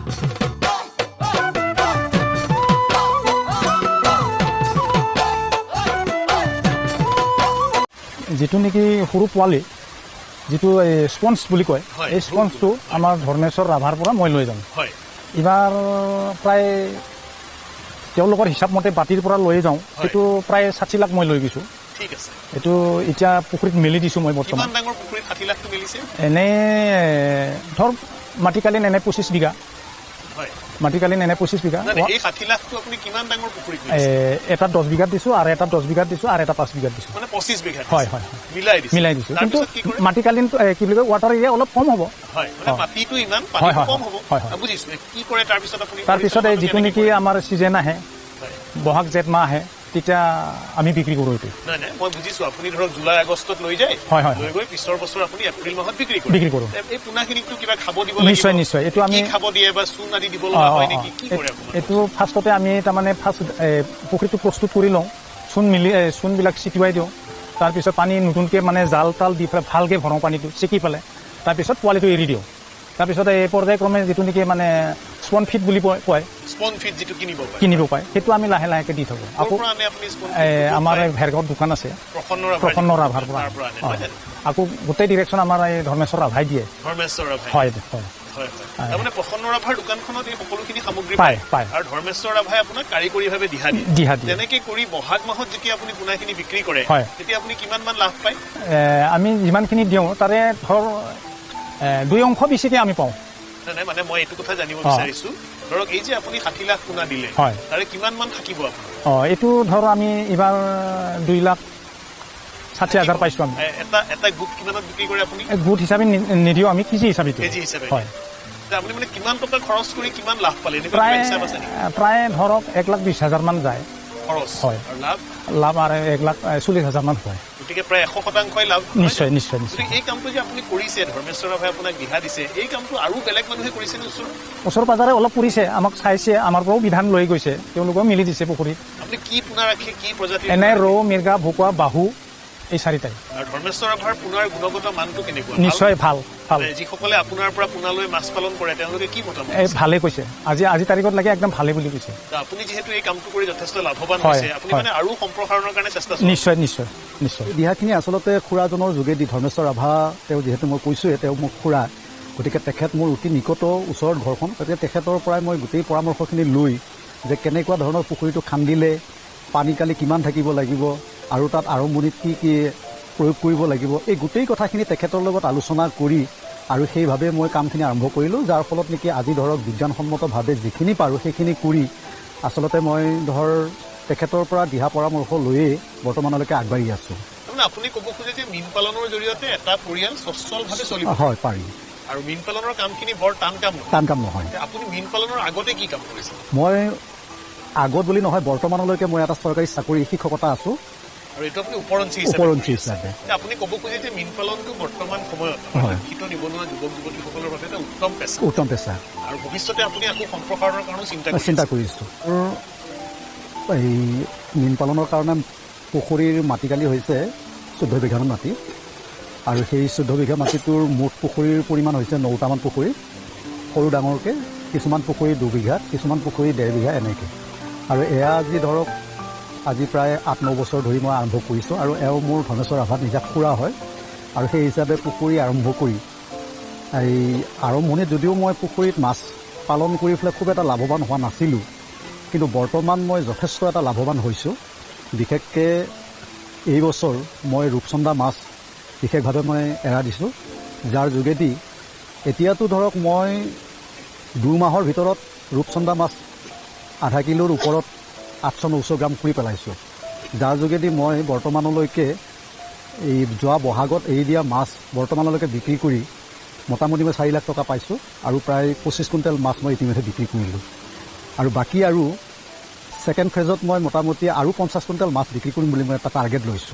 যিটো নেকি সৰু পোৱালি, যিটো এই স্পঞ্জ বুলি কয়, এই স্পঞ্জটো আমাৰ ধৰ্মেশ্বৰ ৰাভাৰ পৰা মই লৈ যাওঁ। এইবাৰ প্ৰায় তেওঁলোকৰ হিচাপ মতে বাতিৰ পৰা লৈ যাওঁ, সেইটো প্ৰায় 60 লাখ মই লৈ গৈছোঁ। ঠিক আছে। এইটো এতিয়া পুখুৰীত মেলি দিছোঁ মই বৰ্তমান। কিমান ডাঙৰ পুখুৰীত 60 লাখটো মেলিছে? এনে ধৰক মাটিকালিন এনে 25 বিঘা। মাটিকালিন এনে 25 বিঘা। নাই নাই, এই 60 লাখটো আপুনি কিমান ডাঙৰ পুখুৰীত মেলিছে? এটা 10 বিঘাত দিছোঁ আৰু এটা 10 বিঘাত দিছোঁ আৰু এটা 5 বিঘাত দিছোঁ। মানে 25 বিঘাত? হয় হয় হয় মিলাই দিছে? মিলাই দিছোঁ, কিন্তু তাৰপিছত কি কৰে? মাটিকালিন কি বুলি কয়, ৱাটাৰ এৰিয়া অলপ কম হ'ব। হয়, মানে মাটিটো ইমান, পানীটো কম হ'ব। হয়, হয়। বুজিছো। কি কৰে তাৰপিছত আপুনি? তাৰপিছত এই যিটো নেকি আমাৰ ছিজন আহে, বহাগ জেঠ মাহ আহে, তেতিয়া আমি বিক্ৰী কৰোঁ এইটো। নাই নাই, মই বুজিছো। আপুনি ধৰক জুলাই আগষ্টত লৈ যায়। হয় হয় লৈ গৈ পিছৰ বছৰ আপুনি এপ্ৰিল মাহত বিক্ৰী কৰে? বিক্ৰী কৰোঁ। এই পোনাখিনিকতো কিবা খাব দিব লাগিব? নিশ্চয় নিশ্চয়, এইটো আমি কি খাব দিয়ে বা চূণ আদি দিব লগা হয় নেকি? কি কৰে আপোনাৰ? এইটো ফাৰ্ষ্টতে আমি তাৰমানে ফাৰ্ষ্ট পুখুৰীটো প্ৰস্তুত কৰি লওঁ, চূণ মিলি চূণবিলাক ছিটিয়াই দিওঁ। তাৰপিছত পানী নতুনকৈ মানে জাল তাল দি পেলাই ভালকৈ ভৰাওঁ পানীটো চেকি পেলাই। তাৰপিছত পোৱালিটো এৰি দিওঁ। তাৰপিছত এই পৰ্যায়ক্ৰমে যিটো নেকি মানে স্পন ফিড বুলি কয়। স্পন ফিড যিটো কিনিব পাৰে? কিনিব পায়, সেইটো আমি লাহে লাহেকৈ দি থাকোঁ। ক'ৰ আকৌ পৰা আনে আপুনি স্পন? আমাৰ এই ভেৰগাঁৱত দোকান আছে। প্ৰসন্ন ৰাভাৰ? প্ৰসন্ন ৰাভাৰ পৰা। তাৰ পৰা আনে, নহয় জানো? আকৌ গোটেই ডিৰেকশ্যন আমাৰ এই ধৰ্মেশ্বৰ ৰাভাই দিয়ে। ধৰ্মেশ্বৰ ৰাভাই? হয় হয় হয় হয় তাৰমানে প্ৰসন্ন ৰাভাৰ দোকানখনত এই সকলোখিনি সামগ্ৰী পায়, পায়। আৰু ধৰ্মেশ্বৰ ৰাভাই আপোনাক কাৰিকৰীভাৱে দিহা দিয়ে? দিহা দিয়ে। তেনেকে কৰি বহাগ মাহত যেতিয়া আপুনি পোনাখিনি বিক্ৰী কৰে, তেতিয়া আপুনি কিমান মান লাভ পায়? আমি যিমানখিনি দিওঁ, তাৰে ধৰ দুই অংশ বেছিকৈ আমি পাওঁ। নাই নাই, মানে মই এইটো কথা জানিব বিচাৰিছো, ধৰক এই যে আপুনি 60 লাখ পোনা দিলে, তাৰে কিমান মান থাকিব আপোনাৰ? অঁ, এইটো ধৰ আমি এইবাৰ 2,60,000 পাইছোঁ আমি। এটা এটা গোট কিমানত বিক্ৰী কৰে আপুনি? এই গোট হিচাপে নিদিওঁ আমি, কেজি হিচাপে দিওঁ। কেজি হিচাপে? হয়। তে আপুনি মানে কিমান টকা খৰচ কৰি কিমান লাভ পালে, এনেকুৱা প্ৰায় কিবা হিচাপ আছে নেকি? প্ৰায় ধৰক 1,20,000মান যায়। খৰচ? হয়। আৰু লাভ? লাভ আৰু 1,40,000মান হয়। গতিকে প্ৰায় 100 শতাংশই লাভ, নহয় নিশ্চয়। জানো? নিশ্চয় নিশ্চয়। গতিকে এই কামটো যে আপুনি কৰিছে, ধৰ্মেশ্বৰ ৰাভাই আপোনাক দিহা দিছে, এই কামটো আৰু বেলেগ মানুহে কৰিছে নে ওচৰত? ওচৰ পাজৰে অলপ কৰিছে, আমাক চাইছে, আমাৰ পৰাও বিধান লৈ গৈছে, তেওঁলোকেও মিলি দিছে পুখুৰীত। আপুনি কি পোনা ৰাখে, কি প্ৰজাতিৰ এনে পোনা ৰাখে? ৰৌ, মিৰ্গা, ভকুৱা, বাহু, এই চাৰিটাই। আৰু ধৰ্মেশ্বৰ ৰাভাৰ পোনাৰ গুণগত মানটো কেনেকুৱা, ভাল? নিশ্চয় ভাল ভাল। মানে যিসকলে আপোনাৰ পৰা পোনা লৈ মাছ পালন কৰে, তেওঁলোকে কি মতামত এই দিছে? ভালে কৈছে। আজি আজি তাৰিখত লাগে একদম ভালে বুলি কৈছে। তা আপুনি যিহেতু এই কামটো কৰি যথেষ্ট লাভৱান হয়, হৈছে, আপুনি হয়। মানে আৰু সম্প্ৰসাৰণৰ কাৰণে চেষ্টা চলাব? নিশ্চয় নিশ্চয় নিশ্চয়। দিহাখিনি আচলতে খুৰাজনৰ যোগেদি, ধৰ্মেশ্বৰ ৰাভা, তেওঁ যিহেতু মই কৈছোঁৱে তেওঁ মোক খুৰা, গতিকে তেখেত মোৰ অতি নিকট, ওচৰত ঘৰখন, গতিকে তেখেতৰ পৰাই মই গোটেই পৰামৰ্শখিনি লৈ যে কেনেকুৱা ধৰণৰ পুখুৰীটো খান্দিলে পানী কালি কিমান থাকিব লাগিব আৰু তাত আৰম্ভণিত কি কি প্ৰয়োগ কৰিব লাগিব, এই গোটেই কথাখিনি তেখেতৰ লগত আলোচনা কৰি আৰু সেইভাৱে মই কামখিনি আৰম্ভ কৰিলোঁ, যাৰ ফলত নেকি আজি ধৰক বিজ্ঞানসন্মতভাৱে যিখিনি পাৰোঁ সেইখিনি কৰি আচলতে মই ধৰ তেখেতৰ পৰা দিহা পৰামৰ্শ লৈয়ে বৰ্তমানলৈকে আগবাঢ়ি আছোঁ। তাৰমানে আপুনি ক'ব খোজে যে মীন পালনৰ জৰিয়তে এটা পৰিয়াল সচ্ছলভাৱে চলিব? হয়, পাৰি। আৰু মীন পালনৰ কামখিনি বৰ টান কাম নহয়? টান কাম নহয়। এতিয়া আপুনি মীন পালনৰ আগতে কি কাম কৰিছিল? মই আগত বুলি নহয়, বৰ্তমানলৈকে মই এটা চৰকাৰী চাকৰি শিক্ষকতা আছোঁ। আৰু এইটো আপুনি উপৰঞ্চি হিচাপে উপৰঞ্চি কৰি আছে। হিচাপে। এতিয়া আপুনি ক'ব খোজে যে মীন পালনটো বৰ্তমান সময়ত শিক্ষিত নিবনুৱা যুৱক যুৱতীসকলৰ বাবে এটা উত্তম পেচা? উত্তম পেচা। আৰু ভৱিষ্যতে আপুনি আকৌ সম্প্ৰসাৰণৰ কাৰণেও চিন্তা কৰি চিন্তা আছে? কৰিছোঁ। এই মীন পালনৰ কাৰণে পুখুৰীৰ মাটিকালি হৈছে 14 বিঘামান মাটি আৰু সেই 14 বিঘা মাটিটোৰ মুঠ পুখুৰীৰ পৰিমাণ হৈছে নটামান পুখুৰী, সৰু ডাঙৰকৈ, কিছুমান পুখুৰী 2 বিঘাত, কিছুমান পুখুৰী 1.5 বিঘা এনেকৈ। আৰু এয়া আজি ধৰক আজি প্ৰায় 8-9 বছৰ ধৰি মই আৰম্ভ কৰিছোঁ আৰু এওঁ মোৰ ধনেশ্বৰ ৰাভাত নিজা খুৰা হয়। আৰু সেই হিচাপে পুখুৰী আৰম্ভ কৰি এই আৰম্ভণিত যদিও মই পুখুৰীত মাছ পালন কৰি পেলাই খুব এটা লাভৱান হোৱা নাছিলোঁ, কিন্তু বৰ্তমান মই যথেষ্ট এটা লাভৱান হৈছোঁ। বিশেষকৈ এই বছৰ মই ৰূপচন্দা মাছ বিশেষভাৱে মই এৰা দিছোঁ, যাৰ যোগেদি এতিয়াতো ধৰক মই 2 মাহৰ ভিতৰত ৰূপচন্দা মাছ আধা কিলোৰ ওপৰত 800-900 গ্ৰাম কৰি পেলাইছোঁ, যাৰ যোগেদি মই বৰ্তমানলৈকে এই যোৱা বহাগত এৰি দিয়া মাছ বৰ্তমানলৈকে বিক্ৰী কৰি মোটামুটি মই 4 লাখ টকা পাইছোঁ আৰু প্ৰায় 25 কুইণ্টেল মাছ মই ইতিমধ্যে বিক্ৰী কৰিলোঁ আৰু বাকী আৰু ছেকেণ্ড ফেজত মই মোটামুটি আৰু 50 কুইণ্টেল মাছ বিক্ৰী কৰিম বুলি মই এটা টাৰ্গেট লৈছোঁ।